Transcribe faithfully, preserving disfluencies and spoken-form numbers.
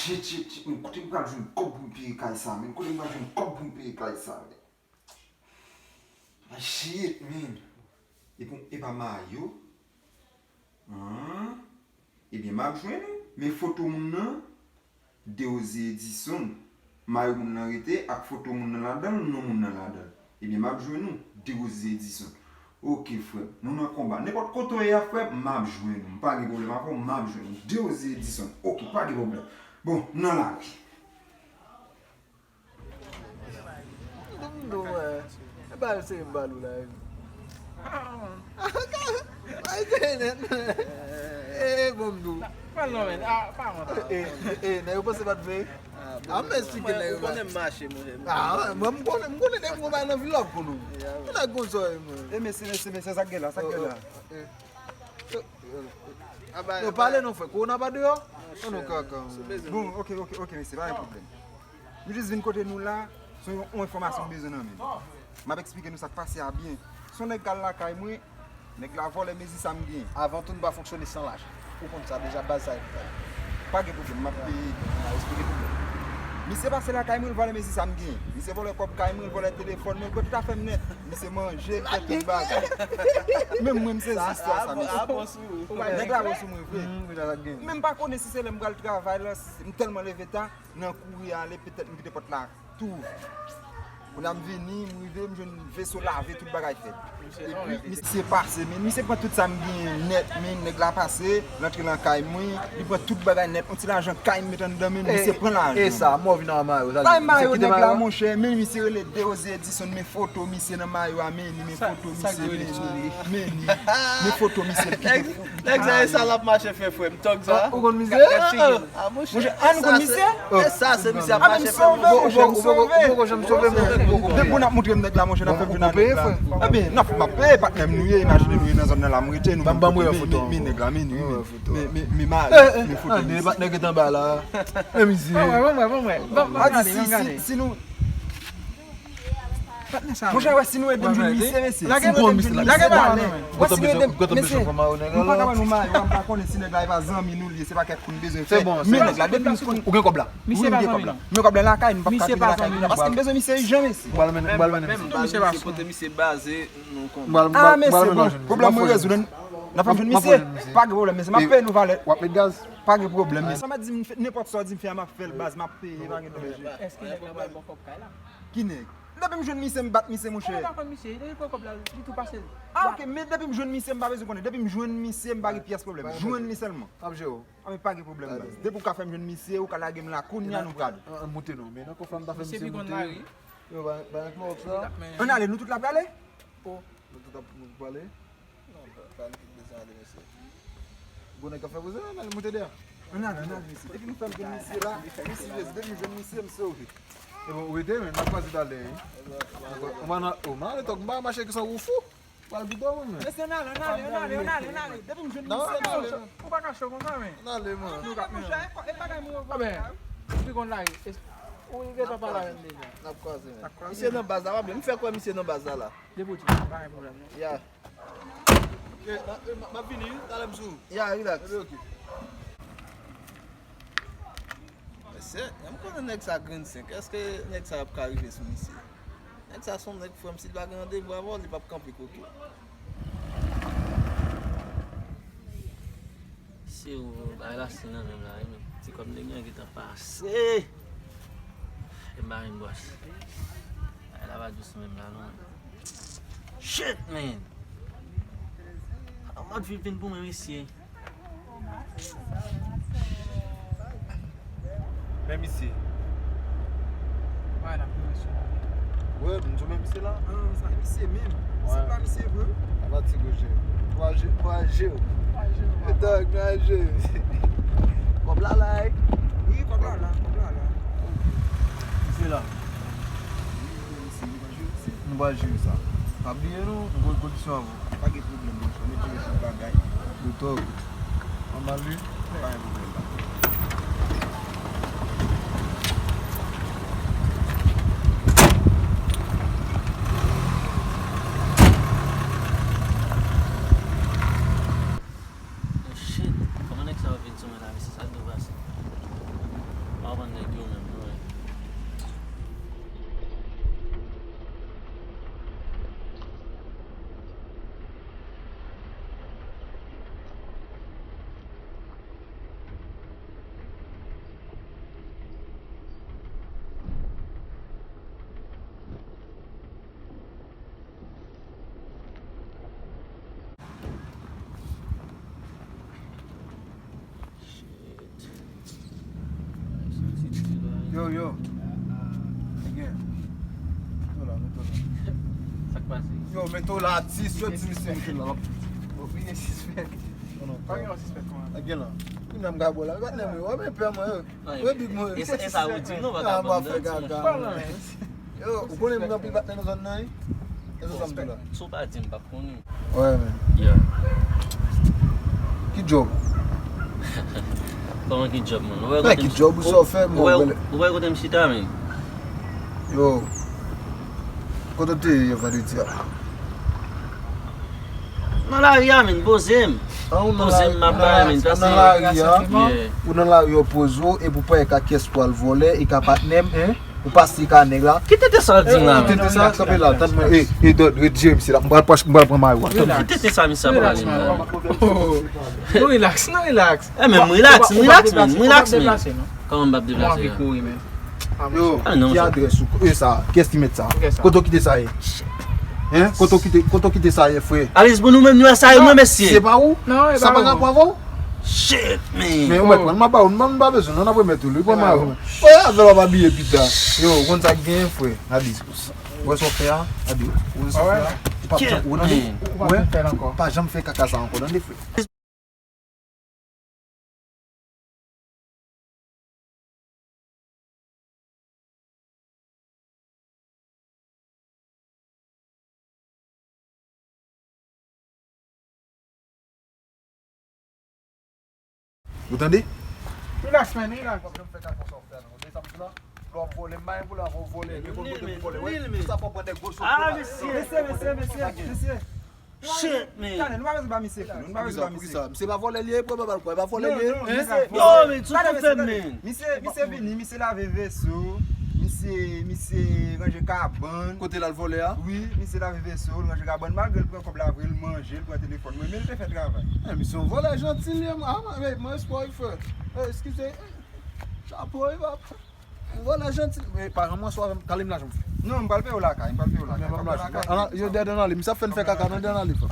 Shit, shit, shit, men kote m pral jwenn kòb pou m peye kay sa, men? Kote m pral jwenn kòb pou m peye kay sa, men? Ah, shit, man. E bon, e pa Mayo? An? Ebyen, m ap jwenn ou. Men foto moun nan, Deozy Edison. Mayo moun nan rete ak foto moun nan ladan l, non moun nan ladan l. Ebyen, m ap jwenn ou, Deozy Edison. Oke, frè m. Nou nan konba. Nenpòt kote w ye a, frè m, m ap jwenn ou. M pa gen pwoblèm avè w, m ap jwenn ou. Deozy Edison. Oke, pa gen pwoblèm. Bon, m nan lari. Dom do, wè. E ba se bal ou la. Ay, se nèt. E, e, bon, m do. Pral non, men. Ah, pa mwen, pa. E, e, e, nèg yo panse pa t vre. Ah, men esplike nèg yo. Ou konnen m mache, monchè. Ah, mwen, m konnen, m konnen nèg yo bay nan vilòp pou nou. Tout nèg konsa, mwen. E, mesye, mesye, mesye, sa k gen la, sa k gen la? Yo, pale non, frè. Kowona pa deyò? An nou kaka. Bon, oke, oke, oke, mesye, pa gen pwoblèm. Nou jis vin kote nou la, se yon, yon enfòmasyon m bezwen nan men nou. M ap eksplike nou sa k pase a byen. Se yon nèg k al lakay mwen, nèg la vòlè mezi sa m gen. Avan tou, nou pa fonksyone san lajan. Ou konn sa deja, baz sa e pou. Pa gen pwoblèm, m ap peye. M a eksplike pwoblèm. Misye pase lakay mwen, l vòlè mezi sa m gen. Misye vòlè kòb kay mwen, l vòlè telefòn mwen, l pran tout afè m nèt. Misye manje, l fè tout bagay. Menm mwen, m sezi istwa sa, mesye. Nèg la bon sou mwen vre. Men m pa konnen si se lè m pral travay la, si m tèlman leve ta, nan kouri ale, petèt m kite pòt la tou. Kounye a m vini, m rive, m jwenn veso lave, tout bagay fèt. Epi, misye pase, men misye pran tout sa m gen nèt, men nèg la pase, l antre nan kay mwen, li pran tout bagay nèt, yon ti lajan kay m met anndan, men misye pran lajan. E sa, mò vin an mayo, sa. Kay mayo nèg la, monchè, men misye rele Deozy Edison, men foto misye nan mayo a, men li, men foto misye, men li, men li, men foto misye, l kite. Nèg sa, e sa l ap mache fè, frè m, tòg sa. Ou konn misye? Monchè, a nou konn misye? E sa, se misye ap mache fè, monchè. Ou poko janm sove mwen. Depi w ap montre m nèg la, monchè, n ap fè m vin avèk la. Ebyen, n ap, m ap peye, patnè m nou ye, imajine nou ye nan zòn nan la, m rete, nou, men nèg la, men nou, men, men, men, men foto. Ande, patnè ki t anba la. Men misye. Ban mwen, ban mwen, ban mwen gade, ban mwen gade. Si nou Monchè, wè si nou ede m jwenn misye, mesye. Si nou ede m jwenn misye, talè. Wè si nou ede m, mesye. Nou pa ka wè nou mayo, m pa konnen si nèg la e pa zanmi nou l ye, se pa kèk kou n bezwen fè. Men nèg la, depi m konn. Ou gen kòb la? Wi, m gen kòb la. Men kòb la lakay, m p ap ka tounen lakay kounye a, paske m bezwen misye ijan, mesye. M pral mennen, m pral mennen misye. Misye pa zanmi. Kote misye baze, nou konnen. Ah, mesye, bon, pwoblèm mwen rezoud. N ap fè m jwenn misye. Pa gen pwoblèm, mesye. M ap peye nou valè. W ap met gaz? Pa gen pwoblèm, mesye. Sa m ap di, nenpòt sa w di m fè a, m ap fè l, baz, m ap peye, pa gen danje. Èske nèg la pral ba w kòb kay la? Ki nèg? Depi m jwenn misye, m bat misye, monchè. Ou pa konn misye, depi l pran kòb la, li tou pase l. Ah, ok, men depi m jwenn misye, m pa bezwen konnen. Depi m jwenn misye, m pa gen pyès pwoblèm. Jwenn li sèlman. M ap jere w. Ah, men pa gen pwoblèm, baz. Depi w ka fè m jwenn misye, ou ka lage m la, kounye a nou pral. An, an moute non, men nan kòf la m ta fè misye moute. Yo, ba, ba klowòks la. Ann ale, nou tout la prale? Nou tout ap, nou prale? Non, pa, pa nou tout bezwen ale, mesye. Gwo nèg k ap fè koze, ann ale moute dèyè. Ann ale, ann ale, mesye. Depi m fè m jwenn misye la, misye, depi m jwenn misye, m sove. E bon, ou rete, men, n ap kwaze talè, wi. Ou pa nan, ou pa nan, tòk, m pa mache ki san ou fou. Pral pito, mwen, men. Mesye, ann ale, ann ale, ann ale, ann ale, ann ale. Depi m jwenn misye, m sove. Ou pa ka cho konsa, men. Ann ale, mwen. Monchè, e bagay mwen yo. Ah, ben, ou pi konn la, ou gentan pale avè m deja. N ap kwaze, men. Misye nan baz la, pa bliye. M fè kwè misye nan baz la, la. Depi w di, pa gen pwoblèm, non. Ya. Eh, eh, m, m ap vini, wi, talè m sou. Ya, relax. Ebyen, ok. Mesye, m konnen nèg sa grenn senk. Èske nèg sa ap ka rive sou misye? Nèg sa se yon nèg, frè m, si l pa gen randevou avè w, li p ap kanpe kote w. Se ou, bagay la se nan men m la, wi, men ti kòb nèg lan gentan pase. E m pa menm bwase. Bagay la pa dous menm la, non. Shit, man! An mòd viv vin pou mwen, mesye. Men misye. Wè, m sou men misye la. Ah, sa misye menm. Se pa misye vre. Apatir de je. Twa je, twa je. Twa je. Dog, twa je. Kòb la la, eh. Wi, kòb la la, kòb la la. Misye la. Nou pral jere sa. Pa bliye non, m konn kondisyon avè w. Pa gen pwoblèm, monchè. Mete yo tout bagay. Yo tòg. Nòmal wi. Pa gen pwoblèm, pa. Oh shit, kòman nèg sa yo vin sou mwen la, mesye, sa k dwe pase? M Mete w la, atis, yo di misye mete l la. Bon, vin sispèk. Pa gen yon sispèk kòman? Gen la. Kounya m ka bò la. Patnè mwen, wè men pè mwen. Wè big mwen. E sa, e sa ou di m non, pa ka ban m manti, monchè. Yo, ou konnen m gen anpil patnè nan zòn nan, wi? E sa sa m di la. Si w pa di m, m p ap konnen. Wè, men. Yeah. Ki djòb? Kòman ki djòb, man? Ou wè kote m chita, men? Yo, kote w te ye vandredi a? Nan lari a, men, poze m. Poze m, m ap bay, men, pase. Nan lari a, ou nan lari a, poze w, epi w pè ka kès pou al vòlè, e ka patnè m, en? Ou pase ka nèg la. Ki tenten sa l di m la, men? Tenten sa, kanpe la, tann mwen. E, e, dòd, ret jere misye la. M pral pran, m pral pran mari w. Ki tenten sa misye ap pale, men? Nou relax, nou relax. E, men, m relax, m relax, men, m relax, men. Kòman m p ap deplase a? Yo, ki adrès ou? E sa, kiyès ki met sa? Kote w kite sa ye? Hein? Kote w kite, kote w kite sa ye, frè? Alis, bon, nou menm, nou wè sa yo, non, mesye. Se pa ou? Sa pa rapò avè w? Shit, man. Men ou mèt pran, m ap ba ou, m pa bezwen, non, n ap remèt ou li, pran mari w. Wè, avè l w ap abiye pita. Yo, ou konn sa k genyen, frè? Gade, wè sa w fè a? Gade, wè sa w fè a? Ou p ap janm, ou tande? Ou pa janm fè kaka sa ankò, tande, frè? Ou tande? Relax, man, relax. Ou p ap janm fè kaka sa w fè a, non. Tande sa m di la? Lè w ap vòlè, m pa gen pwoblèm avè w vòlè, men bon kote pou vòlè, wè. Sa fò pran de gwo sot. Ah, mesye, mesye, mesye, mesye, mesye. Shit, man. Talè, nou pa bezwen ba misye kou, non, nou pa bezwen ba misye kou. Misye pa vòlè li ye, pran bal kwa, e pa vòlè li ye. Yo, men, sou tout fè m, men. Misye, misye vini, misye lave veso, misye, misye ranje kabann. Kote l al vòlè a? Wi, misye lave veso, l ranje kabann, malgre l pran kòb la vre, l manje, l pran telefòn mwen, men l te fè travay. Eh, misye yon vòlè janti li ye, mwen, ah, mwen, mwen, espwa, frè. Eh, eskize, eh, chapo, e pa. Vòlè janti, men pa ranmwase avè m, kale m lajan m fè. Non, m pral peye w lakay, m pral peye w lakay. Yo dèyè nan ale, misye ap fè n fè kaka nan dèyè nan ale, frè.